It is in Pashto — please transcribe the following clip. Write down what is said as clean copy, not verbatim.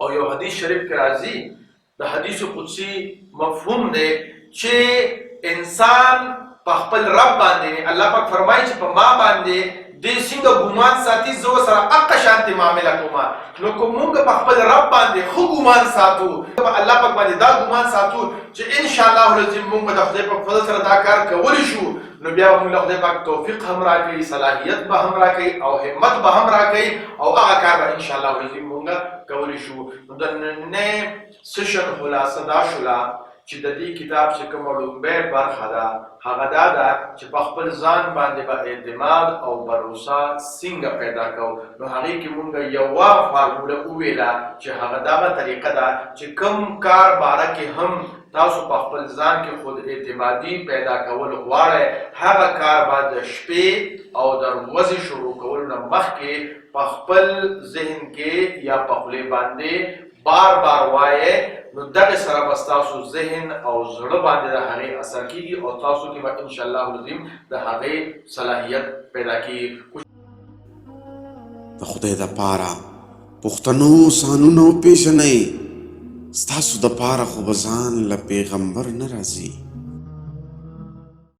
او یو حدیث شریف کې راځي، د حدیث قدسي مفهوم دی چې انسان په خپل رب باندې، الله پاک فرمایي چې په ما باندې دې څنګه ګمان ساتي، زه ورسره اقه شانتې معامله کوم. نو که مونږ په خپل رب باندې ښه ګمان ساتو، په الله پاک باندې دا ګمان ساتو چې ان شاء الله العظیم مونږ به د خدای په فضل سره دا کار کولی شو، نو بیا به مونږ له خدای پاک توفیق هم راکوي، صلاحیت به هم راکوي او همت به هم راکوي او هغه کار به ان شاء الله العظیم مونږ کولی شو. نو د نننۍ سیشن خلاصه دا شوله چې د دې کتاب چې کومه ړومبۍ برخه ده هغه دا ده چې په خپل ځان باندې به اعتماد او بروسه څنګه پیدا کوو. نو هغې کې مونږ یوه فارموله وویله چې هغه دغه طریقه ده چې کوم کار باره کې هم تاسو په خپل ځان کې خود اعتمادي پیدا کول غواړئ، هغه کار به د شپې او د ورځې شروع کولو نه مخکې په خپل ذهن کې یا په خولې باندې بار بار وایئ، نو دغه سره به ستاسو ذهن او زړه باندې د هغې اثر کیږي او تاسو کې به ان شاء الله العظیم د هغې صلاحیت پیدا کیږي. د خدای د پاره پښتنو ځانونه وپېژنئ، ستاسو د پاره خو به ځان له پیغمبر نه راځي.